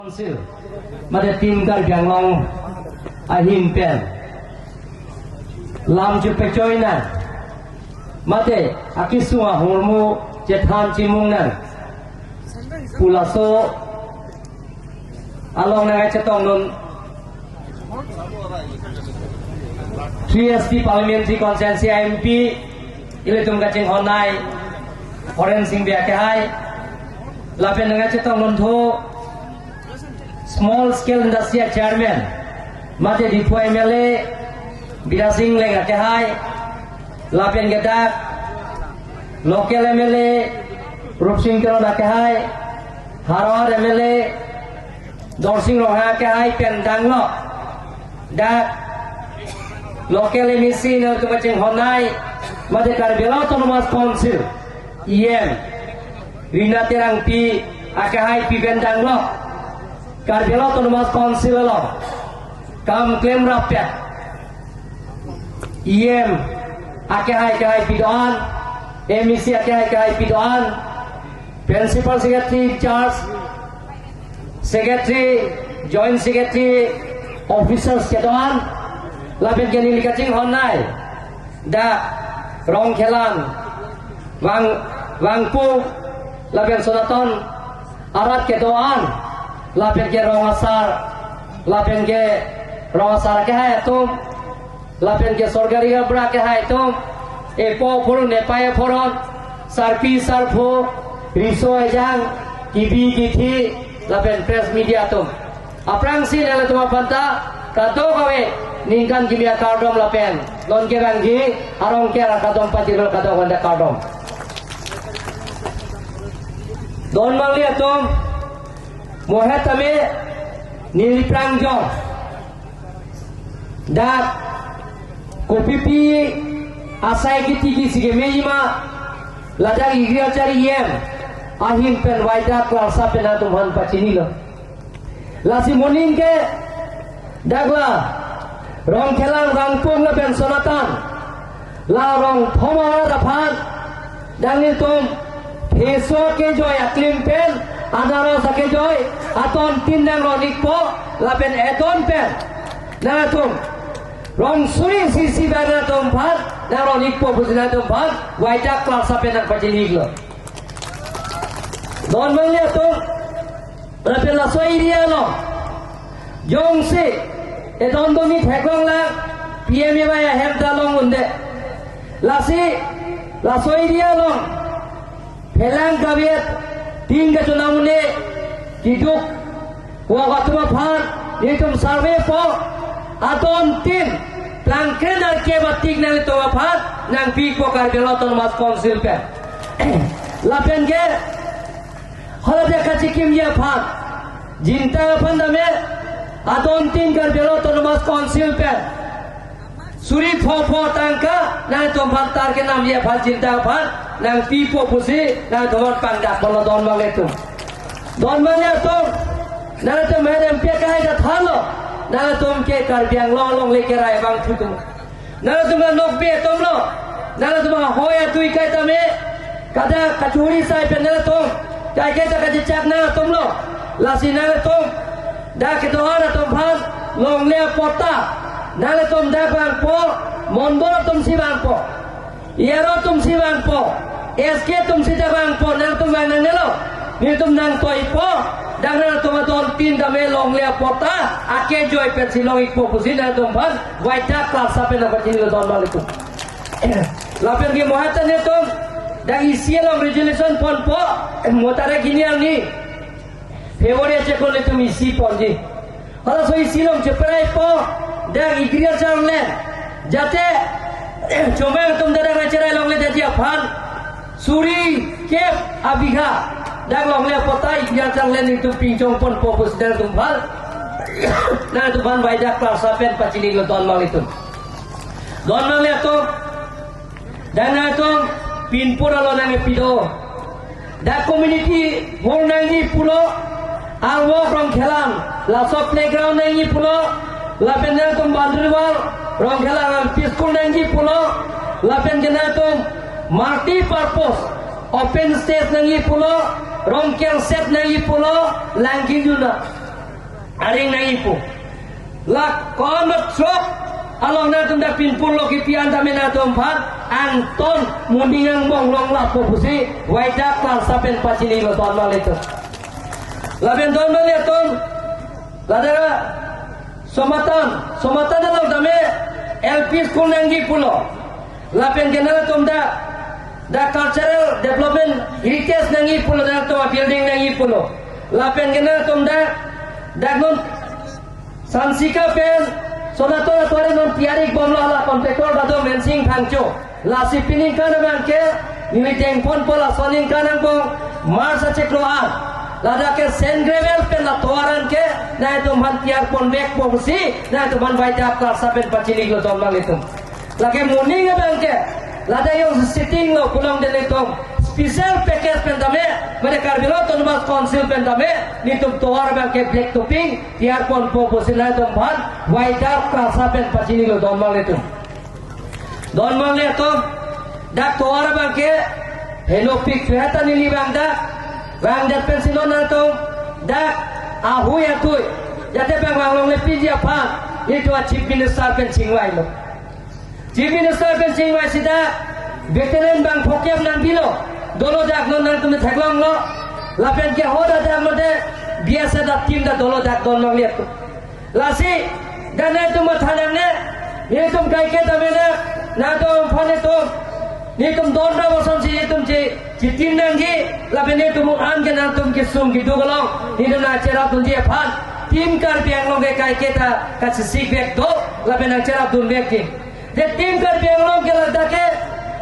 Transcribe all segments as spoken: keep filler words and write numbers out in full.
Council, mate Team Karbi Anglong ahin pen lam chepechoi nang, mate akesung ahormu chethan chimung nang pu laso along nangchetongdun three S T Parliamentary Constituency M P, ilitum kachinghon nei Horensing Bey akehai, lapen nangchetongdun tho Small Scale Industry Chairman, mate Diphu M L A Bidya Sing Engleng akehai, lapen ke dak local M L A Rupsing Teron akehai, Howraghat M L A Dorsing Ronghang akehai pen danglo, dak local M A C nangtum kachinghon nei, mate Karbi Anglong Autonomous Council E M Rina Terangpi akehai pi pen danglo, Karbi Anglong Autonomous Council along kam klemrappet E M akehai akehai pi do-an, M A C akehai akehai pi do-an, Principal Secretary in charge, Secretary, Joint Secretary, officers kedo-an, lapen ke neli kachinghon nei dak Rongkhelan, Vang, Vangphu, lapen Sonaton arat kedo-an, lapen ke rong asar, lapen ke rong asar akehai atum, lapen ke sorkari gaonbura akehai atum, epo aphuron, nepei aphuron, sarpi sarpo, riso ejang, kibi kithi, lapen press media atum. Aphrangsi nanglitum aphanta kadokave ningkan kimi akardom lapen non kevangji arong kera kardom pajirlo, kadokave kardom. Don mangli atum, mohet tame neli prangjong dak kopipi asai kithi kisi kemeji ma, ladak Agriculture E M ahin pen Waida Klarsa pen atum aphan pachinilo. Lasi moning ke dak la Rongkhelan, Vangphu lapen Sonaton, la rong thom arat aphan dak nelitum pheso akejoi aklim pen, anaros akejoi, adon tin nangron-ikpo, lapen adon pen nangtum rong suri isi isi bag nangtum aphan nangron-ikpo pusi nangtum aphan Waida Klarsa pen nangpachini-iklo. Don mangli atum, lapen laso area along jongsi edon doni theklong lang P M A Y ahem ta long unde. Lasi laso area along phelang kave, tin kachonam un-e, keduk kevang atum aphan nelitum survey-po, adon tin plangkre nerkep atik nanglitum aphan nangpi-ikpo Karbi Anglong Autonomous Council pen. Lapen ke haladak kachikimji aphan, jintang aphan tame adon tin Karbi Anglong Autonomous Council pen suri pho pho tangka nangtum aphan tar kenamji aphan, jintang aphan nangpipo pusi nangtum aphan pangdakponlo don mangli atum. Don mangli atum, nangtum M P akehai ta thanlo, nangtum ke Karbi Anglong alongle kerai abangphu atum. Nangtum anokbe atumlo, nangtum ahoi atui kai tame, kada kachuri sai pen nangtum kaiketa kachechak nangtumlo. Lasi nangtum dak kedo-an atum aphan longle apatta nangtum dak vangpo, mondol atumsi vangpo, E R O atumsi vangpo, S K atumsi dak vangpo, nangtum vang nangnelo. Nelitum nangtoi-ikpo, dak nangtum adon tin tame longle apatta akejoi pensi long-ikpo pusi nangtum aphan Waida Klarsa pen nangpachinilo don mangli atum. Lapen ke mohet ta nelitum dak isi along resolution ponpo, mo tarik hini arni February achiklo nelitum isi ponji. Halaso isi along chepraipo, dak Agriculture land, jate chomang atum dak nangcherai longledetji aphan suri kep abigha dak longle apatta Agriculture land nelitum pinchong ponpo pusi nangtum aphan, nangtum aphan Waida Klarsa pen pachinilo don mangli atum. Don mangli atum, dak nangtum pinpur alo nangkepi do. Dak community hall nangji pulo, Arwok Rongkhelan, laso playground nangji pulo, lapen nangtum boundary wall Rongkhelan L P school nangji pulo, lapen ke nangtum multi purpose open stage nangji pulo, Rongkeng set nangji pulo, langkinjuna. Aring nangji pu. La konat sok along nangtum dak pinpur lo kipi an tame nangtum aphan angton moning angbong long lapu pusi Waidak Klarsa pen pachinilo don marli atum. Lapen don marli atum, ladak Somatan, Somatan along tame L P school nangji pulo. Lapen ke nangtum dak, dak cultural development heritage nangji pulo, dak tum building nangji pulo. Lapen ke nangtum dak, dak non Sansika pen Sonaton atovar non tiyari bomlo, hala contractor dak do Mensing Phangcho. Lasi pini aningkan abang ke neli dengponpo, laso aningkan angbong March achiklo an, ladak ke sand gravel pen la tovar an ke nangtum aphan tiyar ponvekpo pusi nangtum aphan Waidak Klarsa pen pachinilo don marli atum. Lake moning abang ke ladak jongsi sitting lo pulote nelitum special package pen tame, mane Karbi Anglong Autonomous Council pen tame nelitum tovar abang ke black topping tiyar ponpo pusi nangtum aphan Waidak Klarsa pen pachinilo don marli atum. Don marli atum, dak tovar abang ke henopik suheta neli abang dak, abang dak pensi non nangtum dak ahui atui jate abang vang longle piji aphan nelitum a Chief Minister pen chingvailo. Chief Minister pen chingvai seta battalion bang phokep nangpilo, dolo dak non nangtum theklonglo. Lapen ke hoda dak mate B S F dak team dak dolo dak don marli atum. Lasi dak nangtum matha nangne, nelitum kaike tame na, nangtum aphan nelitum, nelitum don ra bosonsi nelitum che chitin nangji, lapen nelitum an ke nangtum kesung keduk along nelitum nangcherap dunji aphan Team Karbi Anglong ke kaike ta kachisikvek do, lapen nangcherap dunvek ke. Je Team Karbi Anglong ke ladak ke,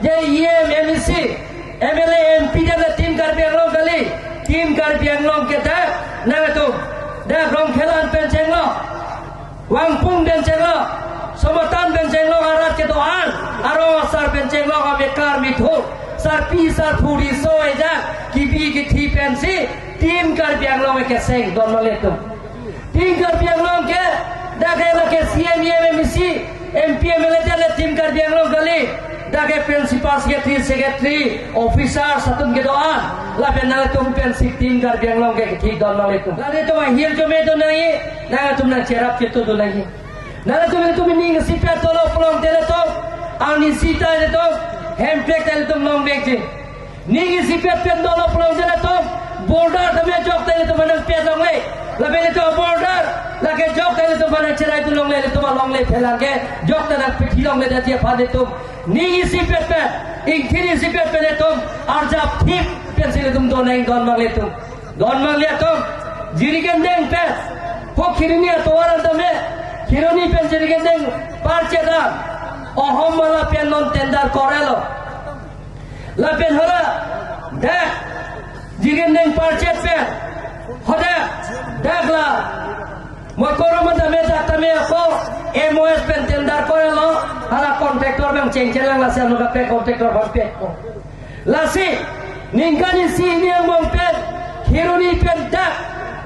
je E M, M A C, M L A, M P dak la Team Karbi Anglong kali. Team Karbi Anglong ke dak nangtum, dak Rongkhelan pen chenglok, Wangpung pen chenglok, Somatan pen chenglok, arat kedo-an arong asar pen chenglok, amekar mithur, sarpi sarpo riso ejak, kibi kithi pensi Team Karbi Anglong ke keseng don marli atum. Team Karbi Anglong ke dak ke lake C E M, E M, M A C, M P, M L A dak le Team Karbi Anglong kali. Dak ke principal, secretary, secretary, officers atum kedo-an, lapen nangtum pensi Team Karbi Anglong ke kethik don marli atum. La nelitum ahirjume do nangji, nangtum nangcherap chetu do nangji. Nangtum, nangtum ning isipet dolo pulote nangtum, arni sita nangtum hemprek ta nangtum longvekji. Ning isipet pen dolo pulote nangtum border tame jok ta nangtum nangpet longle. Lapen nangtum border lake jok ta nangtum nangcherai dun longle, nangtum alongle phelang ke jok ta nangpethi longle, jati aphan nangtum ning isipet pen, ingthin isipet pen nangtum arjap thip pensi nangtum do nang don marli atum. Don marli atum, Jirikindeng pen, ho Kheroni atovar an tame, Kheroni pen Jirikindeng parchet an, Ohom mala pen non tender korelo. Lapen hala dak Jirikindeng parchet pen, hodak dak la Mokorom tame dak tame ako M O S pen tender korelo, hala contractor abang chengchelang, lasi ano kape contractor abang pekpo. Lasi ningkan isi hini angbong pen Kheroni pen dak,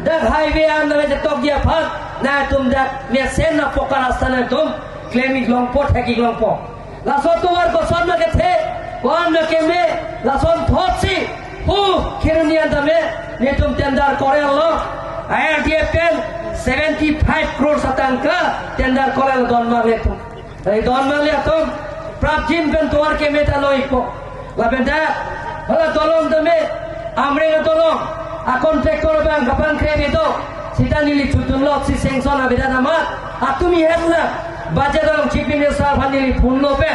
dak highway an nave jetok ji aphan nangtum dak mesen na poka rasta nangtum klem-ik longpo, thek-ik longpo. Laso tovar koson ma kethe, ko-an ma keme, lasonthotsi hu Kheroni an tame nelitum tender korelo, I R D F pen seventy five crore atangka tender korelo don marli atum. Tari don marli atum, prapjin pen tovar keme ta lo-ikpo. Lapen dak hala dolong tame, Amreng adolong, a contractor abang kapangkre vedo, sita neli chudunlo, si sanction avedet amat, atumi hetla, budget along Chief Minister aphan neli phone lo pen,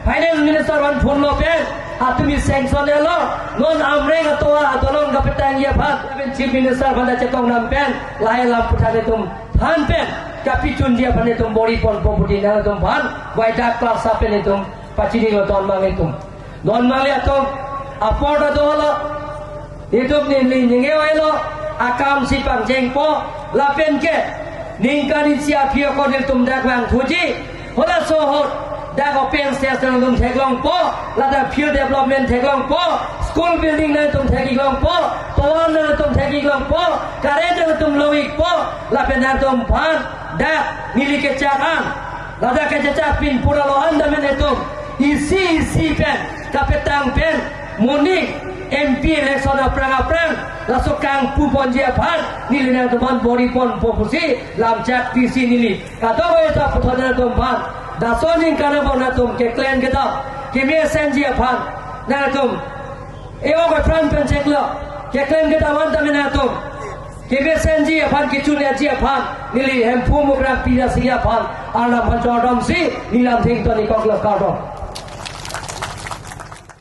Finance Minister aphan phone lo pen, atumi sanction-elo, non Amreng atovar adolong kapetangji aphan, lapen Chief Minister aphan ta chetong dam pen, lahai lam aputhak nelitum than pen kapachunji aphan nelitum bor-i ponpo pu nelitum aphan Waidak Klarsa pen nelitum pachinilo don marli atum. Don marli atum, apor ta dolo, nelitum neli ninge oilo, akam si pangjengpo, lapen ke ningkan isi aphi ako nelitum dak vangthuji, halaso ahut dak open stage nangtum theklongpo, ladak field development theklongpo, school building nangtum thek-ik longpo, tovar nangtum thek-ik longpo, current nangtum long-ikpo, lapen nangtum aphan dak neli kechak an, ladak kechak pinpur alo-an tame nelitum isi isi pen kapetang pen moning M P election aphrang aphrang laso kangpu ponji aphan neli nangtumphan bor-i ponpo pusi lamchak pisi neli kadokave ta puthot nangtumphan laso aningkan abang nangtum keklem kedam kemesenji aphan nangtum e-ok aphrang pen cheklo keklem kedam an tame nangtum kemesenji aphan kechun-eji aphan neli Hemphu Mukrang Pidasi aphan alam aphan chordomsi neli lamtheng ton-ikoklo, kardom.